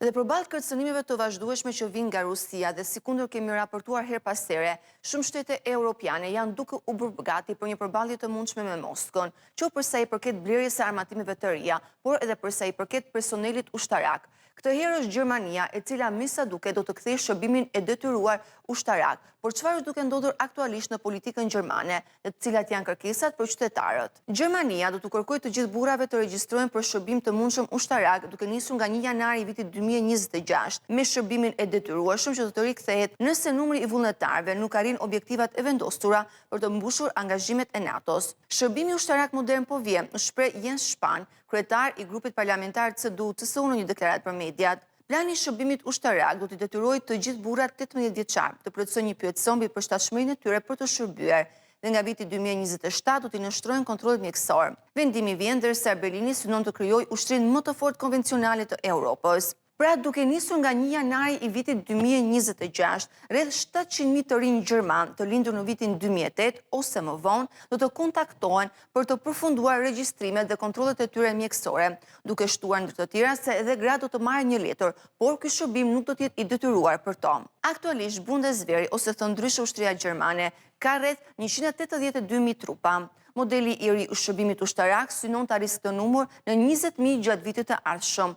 Dhe përballë kërcënimeve të vazhdueshme që vijnë nga Rusia dhe sikundër kemi raportuar herë pas here, shumë shtete europiane janë duke u bërë gati për një përballje të mundshme me Moskën, qoftë për sa i përket blerjes së armatimeve të reja, por edhe për sa i përket personelit ushtarak. Këtë herë është Gjermania, e cila me sa duket do të kthejë shërbimin e detyruar ushtarak. Por çfarë është duke ndodhur aktualisht në politikën gjermane dhe cilat janë kërkesat për qytetarët? Gjermania do t'u kërkojë të gjithë burrave të regjistrohen për shërbim të mundshëm ushtarak duke nisur nga 1 janari i vitit 2026, me shërbimin e detyrueshëm që do të rikthehet nëse numri i vullnetarëve nuk arrin objektivat e vendosura për të mbushur angazhimet e NATO-s. Shërbimi ushtarak modern po vjen, u shpreh Jens Spahn, kryetar i grupit parlamentar CDU-CSU në një deklaratë për mediat. Plani i shërbimit ushtarak do t'i detyrojë të gjithë burrat 18 vjeçar të plotësojnë një pyetësor mbi përshtatshmërinë e tyre për të shërbyer dhe nga viti 2027 do t'i nënshtrohen kontrollit mjekësor. Vendimi vjen ndërsa Berlini synon të krijojë ushtrinë më të fortë konvencionale të Europës. Pra duke nisur nga 1 janari i vitit 2026, rreth 700.000 të rinj gjermanë të lindur në vitin 2008 ose më vonë do të kontaktohen për të përfunduar regjistrimet dhe kontrollet e tyre mjekësore, duke shtuar ndër të tjera se edhe gratë do të marrin një letër, por ky shërbim nuk do të jetë i detyruar për to. Aktualisht Bundeswehri ose thënë ndryshe ushtria gjermane ka rreth 182.000 trupa. Modeli i ri i shërbimit ushtarak synon të arrisë këtë numër në 20.000 gjatë vitit të ardhshëm.